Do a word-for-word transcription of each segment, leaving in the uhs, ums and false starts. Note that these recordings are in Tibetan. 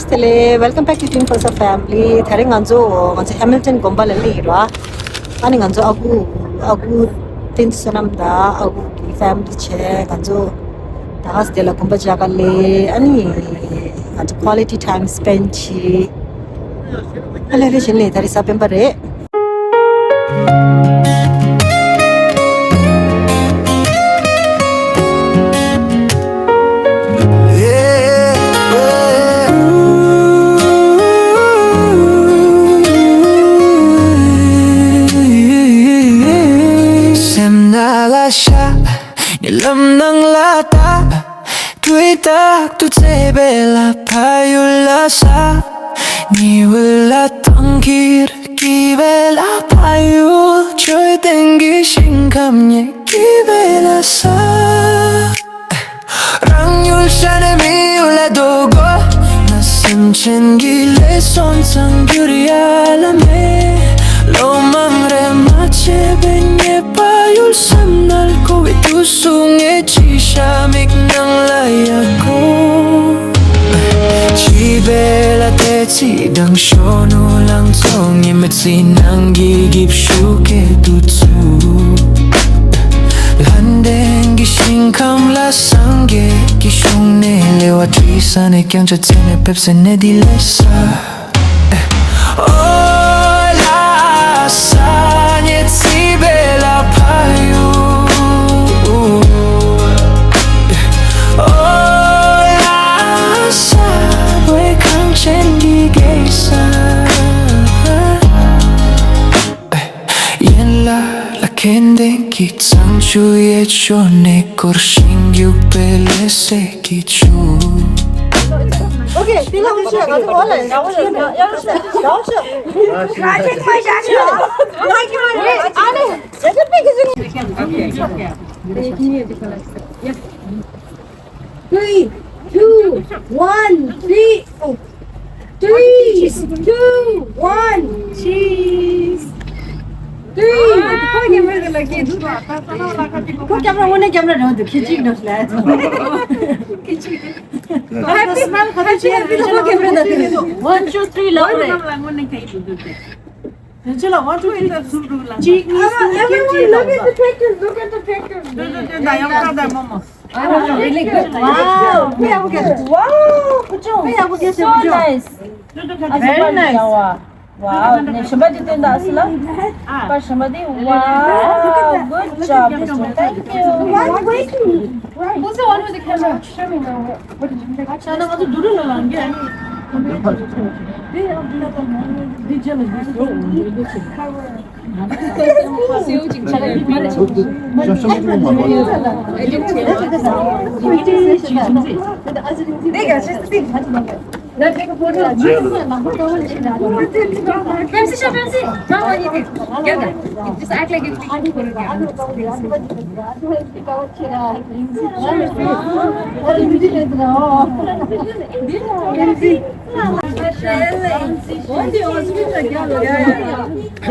དེ་ལས། Welcome back to Twin Pulsar Family. དེ་རིང་ང་ཚོ་ང་ཚོ་Hamilton་དགོན་པ་ལ་སླེབས་ཡོད་ར། ཨ་ནི་ང་ཚོ་ཨ་ཁུ་ཨ་ཁུ་བསྟན་འཛིན་བསོད་ནམས་དང་ཨ་ཁུ་གི་family་བྱས་ང་ཚོ་ད་ག་སེ་དེ་ལ་དགོན་པ་མཇལ་ག་སླེབས། ཨ་ནི་ང་ཚོ་quality time spend་བྱས། ཨ་ལེ་ལེ་བྱས་ནས་ད་རེས་གཟའ་སྤེན་པ་རེད། སེམས་ནང་ལ་ཤར། ཉེ་ལམ་ནང་ལ་ལྟ། དུས་རྟག་ཏུ་བརྩེ་བའི་ལ་ཕ་ཡུལ་ལ་ས། ཉི་འོད་ལ་གཏམ་ཁྱེར་སྐྱིད་པའི་ལ་ཕ་ཡུལ། འཕྲོད་བསྟེན་གྱི་ཞིང་ཁམས་ཉིད་སྐྱིད་པའི་ལ་ས། རང་ཡུལ་ཤར་ནས་མི་ཡུལ་ལ་འགྲོ་དགོས་ན། སེམས་ཅན་གྱི་ལས་བསོད་ཚང་རྒྱུར་ཡ་ལ་མེད། ལོ་མང་རེ་མ་བྱས་པའི་ཉེས་པ་ཡུལ་སེམས་ནང་འཁོར་བའི་དུས་སུ་ངས་ཅི་ཤ་མིག་ནང་ལ་ཡ་གོ། བྱིས་པའི་ལ་དེ་ཚེ་དང་ཤོ་ནུ་ལང་ཚོ་ངས་མི་ཚེ་ནང་གི་གིབ་ཤུ་གེ་དུ་ཚུ། ལྷ་ལྡན་གྱི་ཞིང་ཁམས་ལ་སངས་རྒྱས་ཀྱི་གཞུང་ནས་ལེ་བ་བྲིས་ས་ནས་ཀྱང་ཆ་ཚེ་ནས་ཕེབས་སེ་ནས་འདི་ལས་ས། ཨོ་ལ་ས་ཉེ་ཚི་བེ་ལ་ཕ་ཡུ། ཨོ་ལ་ས་བོའི་གངས་ཅན་གྱི་གེ་ས། ཡན་ལག་ལ་ཁེན་ལྡན་གྱི་གཙང་ཆུ་ཡེ་ཤོ་ནས་སྐོར་ཞིང་རྒྱུག་པའི་ལས་སེ་གི་ཆུ། Okay, དེ་ལ་ཧུ་ཤ་ག་ཚོད་ཨོ་ལེ་ཡ་ཧུ་ཤ་ཡ་ཧུ་ཤ་ཡ་ཧུ་ཤ། ཨ་ནི་ཟེར་ཏེ་པེ་གི་ཟིན། Three, two, one, three. Oh. Three, two, one. Cheese. Three. ཁོ་camera་དངོས་གནས་camera་རང་དུ་ཁྱི་གཅིག་འགྲོ་སླེབས། ཁྱི་གཅིག། Happy smile. ཁོ་ཆེ་བི་ལོ་camera་ད་དུ། One, two, three ལབ་རེད། དེ་ཆེ་ལ་one, two, three ལབ་སུ་རུ་ལ། Everyone, look at the pictures. Look at the pictures. དེ་དེ་དེ་ད་ཡང་ཁ་ད་མོ་མོ། Oh, really good. Wow. Wow. So nice. Very nice. Wow. ནས་ཞིམ་པ་ཅིག་སྟོན་དང་སི་ལ། པ་ཞིམ་པ་དེ། Wow. Good job, mister. Thank you. Who's the one with the camera? Show me now. What did you make? ཤ་ན་ང་ཚོ་དུ་རུ་ལ་ལང་གི། དེ་ཡང་དེ་ལ་དང་དེ་ཅན་ལ་དུ་སོ་འདི་ལ་ཆེ།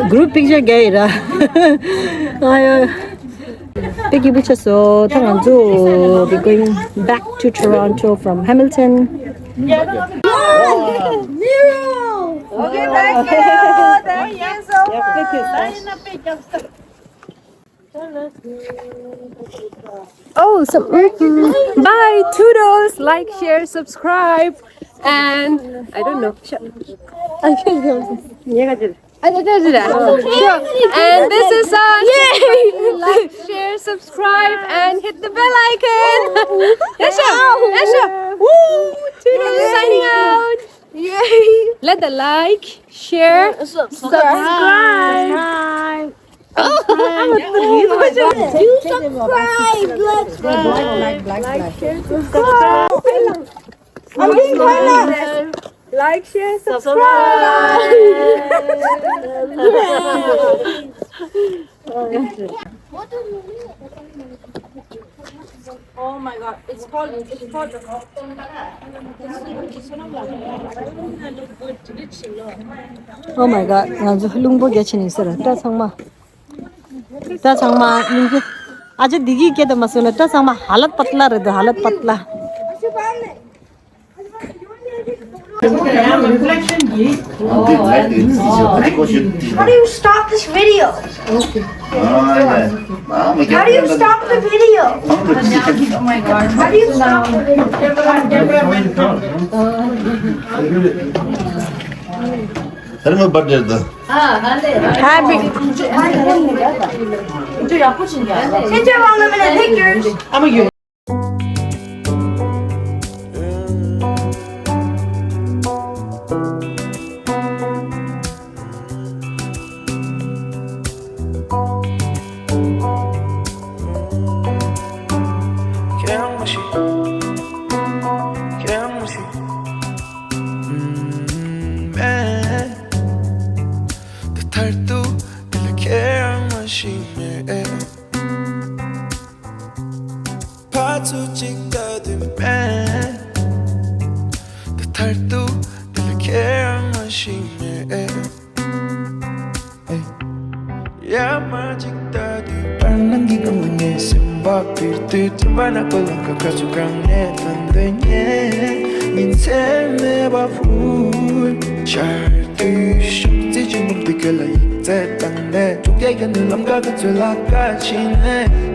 Group picture རྒྱག་ཡིན་ར། ཨ་ཡོ། དཔེ་སྐྱིད་པོ་ཆགས་སོང་། ད་ང་ཚོ། We're going back to Toronto from Hamilton. Okay, thank you. Thank you so much. Oh, so, mm-hmm. Bye. Toodles. Like, share, subscribe, and I don't know. Sh- I can't do this. And this is us. Yay! Like, share, subscribe, and hit the bell icon. Yes, sir. Yes, sir. Woo! Toodles signing out. Yay! Let the like, share, subscribe. Subscribe. You subscribe. Like, like, like, like. Subscribe. I'm being kind. Like, share, subscribe. Oh my God, it's called, it's called. Oh my God, ང་ཚོ་རླུང་པོ་རྒྱ་ཆེ་ནས་ཟེར་སྐྲ་ཚང་མ། སྐྲ་ཚང་མ་རླུང་པོ། ཨ་ཅེ་འདི་གི་སྐད་དུ་མ་སོང་ན་སྐྲ་ཚང་མ་ཧ་ལད་པ་ཏི་ལ་རེད་འདུག་ཧ་ལད་པ་ཏི་ལ། How do you stop this video? How do you stop the video? How do you stop the video? Happy. ཕར་ཚུར་གཅིག་ལྟ་དུས་མེད། ད་མཐར་ཐུག་འདི་ལ་ཁྱེད་རང་མ་ཤེས་མེད། ཡ་མ་གཅིག་ལྟ་དུས་བར་སྣང་གི་སྒང་ལ་ངའི་སེམས་པ་འཕེར་དུས་དྲན་པ་ནག་པོ་ལམ་ཁ་ཁ་ཚུར་གང་ནས་ཐོན་འདོད་ངས་ཉིན་མཚན་མེད་པ་ཕུལ། ཆར་དུས་ཤུགས་རྩེ་ཆེན་པོ་འདི་ག་ལ་ཡིག་ཚད་བཏང་ནས་དྲུག་བརྒྱ་གྱ་ནས་ལམ་ཁ་ཁ་ཚུར་ལ་ཁ་ཕྱིན་ནས།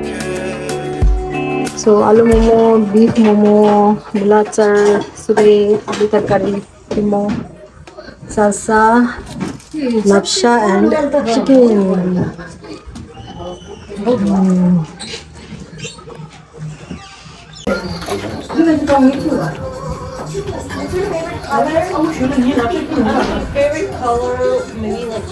So, aloo momo, beef momo, belacan, sure, aloo tarkari, kimo, salsa, lapsha and chicken. Mm. Favorite color, maybe like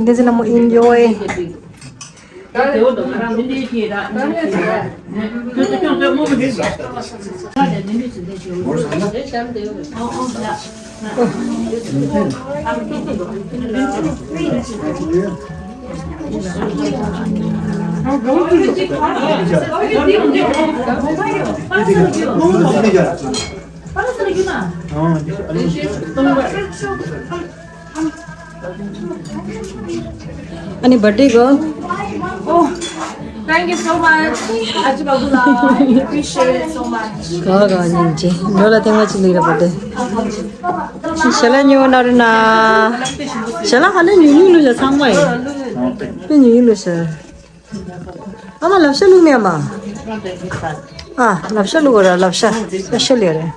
འདི་ཚོ་ལ་མོ་ཨིན་ཇོའེ། Ani birthday girl. Oh, thank you so much. Aji Babu la, I appreciate it so much. ག་ག་སྙིང་རྗེ། འགྲོ་ལ་ཐེངས་མ་གཅིག་ལ་ཡིན་ར་བར་ཌེ། ཞལ་ལག་ཉོ་ན་རུ་ན། ཞལ་ལག་ཧ་ལས་ཉུང་ཉུང་ལུས་ཤག་ཚང་མ་ཡིན། དཔེ་ཉུང་ཉུང་ལུས་ཤག་ཨ་མ་ལབ་ཤ་བླུགས་ནས་ཨ་མ། ཨ་ལབ་ཤ་བླུགས་ར། ལབ་ཤ་སྤེ་ཤལ་ཡོད་རེད།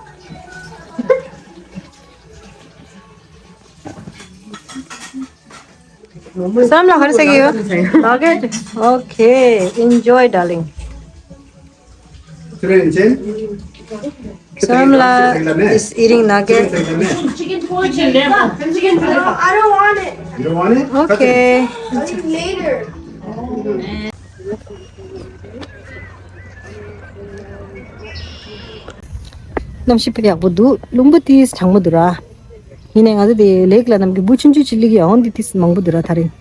Samla, ག་རེ་ཟ་གི་ཡོད། Nugget. Okay, enjoy, darling. Samla is eating nugget. I don't want it. You don't want it? Okay. I'll eat later. གནམ་གཤིས་དཔེ་ཡག་པོ་འདུག་རླུང་བུ་ཏིས་གྲང་མོ་འདུག་ར། ཡིན་ནའི་ང་ཚོ་དེ་ལེག་ལ་ནམ་རྒྱུན་འབུ་ཆུང་ཆུང་ཅིག་སླེབས་ཡོང་། འདི་ཏིས་མང་པོ་འདུག་ར་ད་རིང་།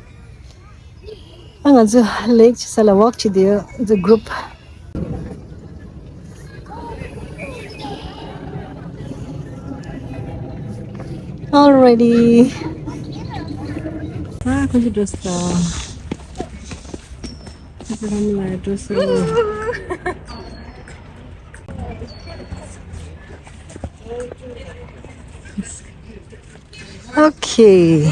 ཨ་ང་ཚོ་ལེག་ཅིག་ས་ལ་ཝོག་བྱེད་དེ་ཡོད། ང་ཚོ་གུ་རུབ། Alrighty. ཨ་ཁོང་ཚོ་འགྲོ་སོང་། ཁོང་ཚོ་ལམ་ལ་འགྲོ་སོང་། Okay.